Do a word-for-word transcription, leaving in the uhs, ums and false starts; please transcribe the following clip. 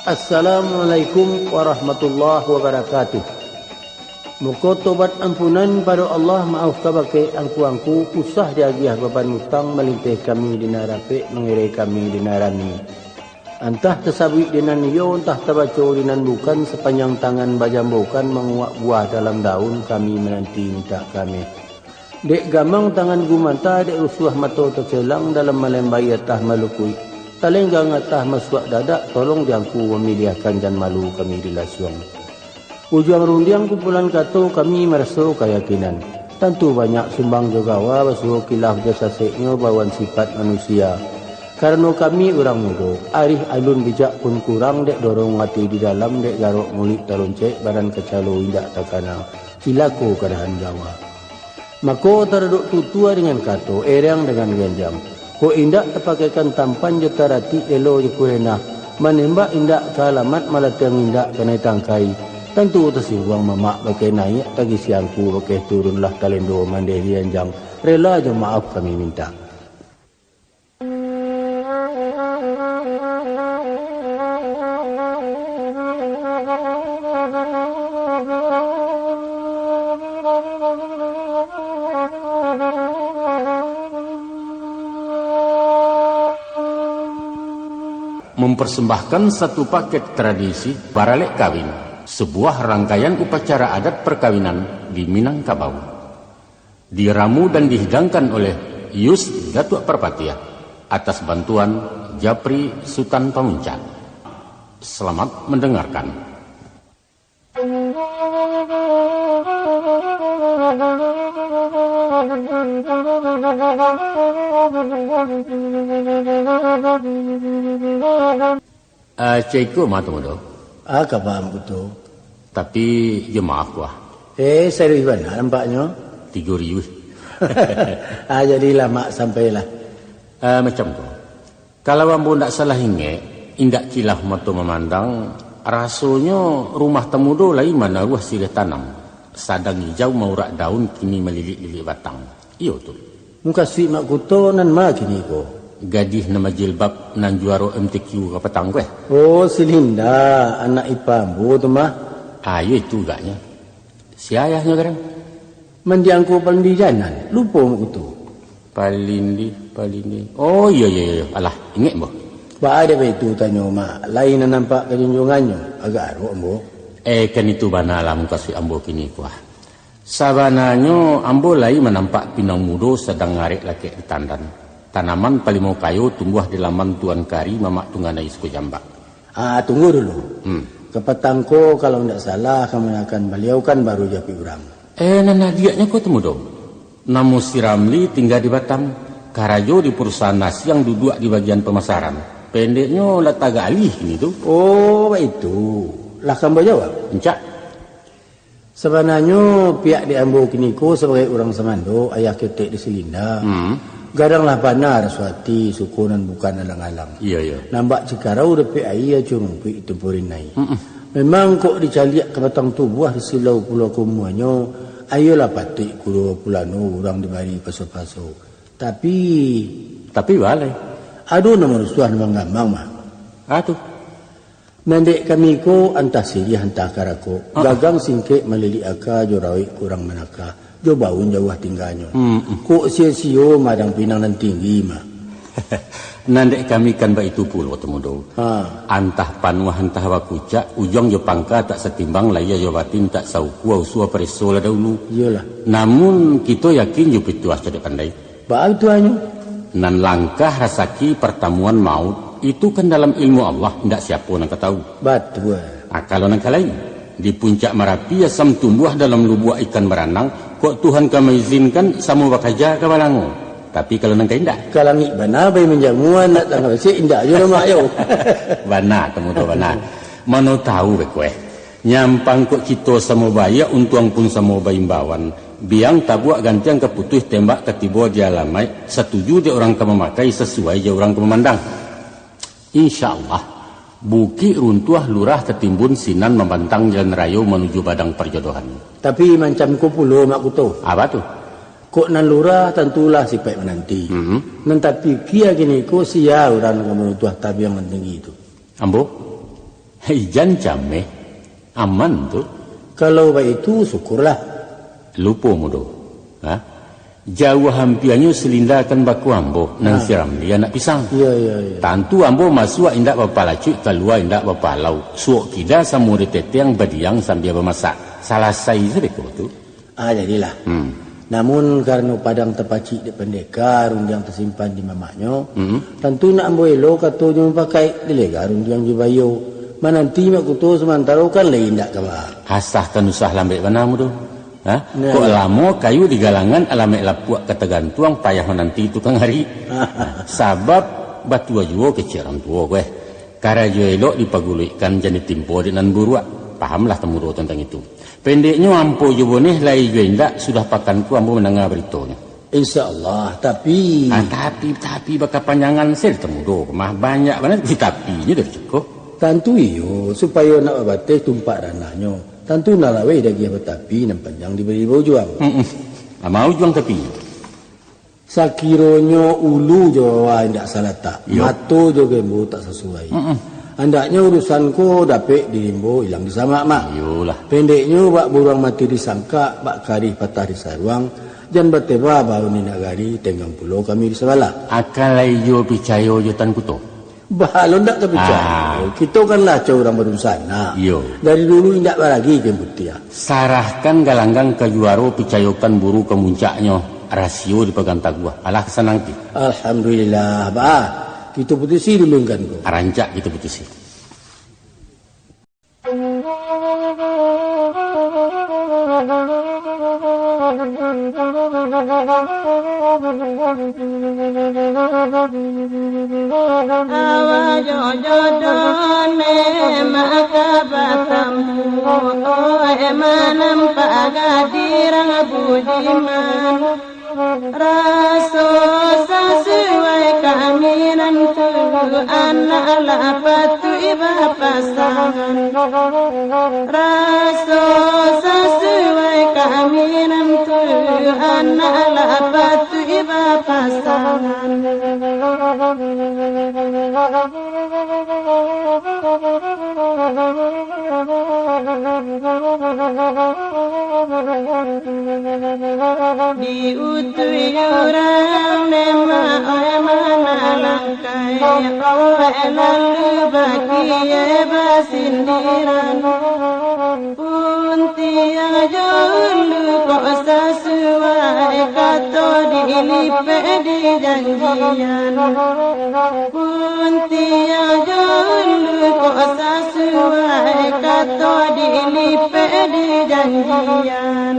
Assalamualaikum warahmatullahi wabarakatuh. Muko tobat ampunan pado Allah, maaf kabake angku-angku, usah diagiah baban utang, malinteh kami di nan rapek, mangirai kami di nan rami. Antah tasabuik di nan iyo, antah tabaco di nan bukan, sapanjang tangan bajambokan, manguak buah dalam daun, kami mananti mintak kami. Dek gamang tangan gumanta, dek rusuah mato tacelang, dalam malembai atah malukuik, talenggang atah masuak dadak, tolong di angku mamiliahkan, jan malu kami di lasuang. Ujuang rundiang kumpulan kato, kami maraso kayakinan. Tantu banyak sumbang jo gawa, basuo kilaf jo saseknyo, bawaan sipat manusia. Karano kami urang mudo, arih alun bijak pun kurang, dek dorong ati di dalam, dek garok muluik taloncek, badan kacalo indak takana, cilako kadahan gawa. Mako, taradok tutua dengan kato, erang dengan ganjang. Kok indak tapakaikan tampan jo taratik, elo jo kurenah, manembak indak ka alamat, malatiang indak kanai tangkai, tantu tasingguang mamak bakeh naiak, tagisiangku bakeh turun, lah talendo mandeh di ranjang, rela jo maaf kami mintak. Mempersembahkan satu paket tradisi baralek kawin, sebuah rangkaian upacara adat perkawinan di Minangkabau. Diramu dan dihidangkan oleh Yus Datuak Parpatiah atas bantuan Japri Sutan Pamuncak. Selamat mendengarkan. Ah, ceko mah tu, Mudo. Ah, ka paham kuto. Tapi, jo maaf, Kuah. Eh, serius bana nampaknyo. Tigo riuih. Ah, jadilah, Mak, sampailah. Ah, macam ko. Kalau ambo ndak salah ingek, indak kilaf mato mamandang, rasonyo rumah Tamudo lai manaruah siriah tanam, sadang ijau maurak daun, kini malilik-lilik batang. Iyo tu. Mukasuik Mak Kuto nan ma kini ko? Gadih nan bajilbab nan juaro M T Q kapatang ko, eh? Oh, si Linda, anak ipa ambo tu mah. Ah, iyo itu agaknyo. Sia ayahnyo garang? Mandiang ko Palindih Janan, lupo Mak Kuto. Palindih, Palindih. Oh, iyo, iyo, iyo. Alah, ingek ambo. Baa dek baitu tanyo, Mak? Lai nan nampak kajunjuangannyo, agak arok ambo. Eh, kan itu bana lah mukasuik ambo kini ko, ah. Sabananyo, ambo lai manampak pinang mudo sadang ngarek lakek di tandan. Tanaman palimo kayo tumbuah di laman Tuan Kari Mamak Tungganai Suku Jambak. Ah, tunggu dulu. Hmm. Kapatang ko, kalau ndak salah, kamanakan baliau kan baru japik urang. Eh, nan adiaknyo ko tu, Mudo. Namo si Ramli tingga di Batam. Karajo di parusahaan asiang, duduak di bagian pamasaran. Pendeknyo, lah tagak alih kini tu. Oh, baitu. Lah ka ambo jawab? Ancak. Sabananyo, pihak di ambo kiniko sabagai urang sumando, ayah ketek di si Linda. Hmm. Gadang lah bana raso ati, suko nan bukan alang-alang. Iyo, iyo. Nan bak cikarau dapek aia, curumpuik tumpurin ai. Mm-mm. Memang kok dicaliak ka batang tubuah, di silau pulo ka umuanyo, ayolah patuik kudo pulano urang dibari paso-paso. Tapi, tapi baleh. Ado nan marusuah nan manggamang, mah. Ah, tu. Nan dek kami ko antah siriah, antah karako. Ah. Gagang singkek malilik aka, jo rawek kurang manaka, jo baun jauah tingganyo. Hmm, hmm. Kok sio-sio madang pinang nan tinggi mah. Nan dek kami kan baitu pulo tu, Mudo. Ha. Antah panuah, antah bakucak, ujuang jo pangka tak satimbang, lahia jo batin tak saukua, usua pareso lah dahulu. Iyolah. Namun, kito yakin jo pituah cadiak pandai. Baa tuahnyo? Nan langkah rasaki, partamuan maut, itu kan dalam ilmu Allah, indak siapo nan ka tahu. Batua. Ah, kalau nan ka lain, di puncak Marapi asam tumbuah, dalam lubuak ikan baranang, kok Tuhan ka maizinkan, samo bakaja ka balango. Tapi kalau nan ka indak? Ka langik bana bai manjamua, nak tangah basik indak juo lamak yo. Bana, Tamudo, bana. Mano tahu beko, eh. Nyampang kok kito samo baiak, untuang pun samo baimbauan. Biang tabuak gantiang ka putuih, tembak ka tibo di alamaik, satuju dek urang ka mamakai, sasuai jo urang ka mamandang. Insya Allah, bukik runtuah, lurah tatimbun, sinan mambantang jalan rayo manuju padang parjodohan. Tapi mancam ko pulo, Mak Kuto. Apa tu? Kok nan lurah, tantulah sipaik mananti. Mhm. Nan tapikia kiniko, sia urang nan ka maruntuah tabiang nan tinggi tu? Ambo? Ijan cameh, aman tu. Kalau baitu, syukurlah. Lupo mudo. Ha? Jauah ampianyo silinda kan bako ambo, nan Ha. si Ramli anak pisang. Iyo, iyo, iyo. Tantu ambo masuak indak bapalacuik, kalua indak bapalau. Suok kida samo di teteng badiang sambia bamasak. Salasai sadeko tu. Ah, jadilah. Hmm. Namun, karano padang tapacik dek pandeka, rundiang tasimpan di mamaknyo, Hmm. tantu nak ambo elo katonyo mapakaik, dilega rundiang jo bayo, mananti mak kuto samantaro kan lai indak ka baa. Hasahkan usah lambek bana mudo. Ha? Nah, Kok iyo. lamo kayu di galangan, alamaik lapuak ka tagantuang, payah mananti tukang ari. Sabab batua juo kecek urang tuo ko, eh. Karajo elok dipaguluikkan, jan ditimpo dek nan buruak. Pahamlah tamudo tantang itu. Pendeknyo, ampo jo boneh lai jo indak, sudah pakan tu ambo mandanga baritonyo. Insya Allah, tapi Ah, tapi, tapi bakapanjangan se tamudo ko mah. Banyak bana tapi-tapinyo dari cako. Tantu iyo, supayo nak babateh tumpak ranahnyo. Tantu nan laweh dagiah batapi, nan panjang dibari baujuang. Mm-mm. Ah, mau juang tapinyo. Sakironyo ulu jo wawa indak salatak, Yo. mato jo gembo tak sasuai. Mm-mm. Andaknyo urusan ko dapek dirimbo, ilang disamak mah. Iyolah. Pendeknyo, bak buruang mati disangkak, bak karih patah disaruang, jan bateba baun di nagari, tenggang pulo kami di sabalah. Akan lai jo picayo jo Tan Kuto. Bah, lo ndak ka picayo. Ah. Kito kan lah cau urang badunsanak. Iyo. Dari dulu indak baragi kain putiah. Sarahkan galanggang ka juaro, picayokan buru ka muncaknyo, rasio dipagang taguah. Alah, sanang ti. Alhamdulillah, bah. Kito putusi dulu kan ko. Rancak kito putusi. Awak jo jodoh ne maka batamu, oi manampak gadih budiman. Raso sasuai kami nan tu, anak lah patuik bapasangan. Raso sasuai kami nan tu, anak lah patuik bapasangan. Diutuih urang ne ma, oi manalangkai, oi lalu bakie basindiran. Puntiang jo ulu kok sasuai, kato dilipek dijanjian. Puntiang jo ulu kok sasuai, kato dilipek dijanjian.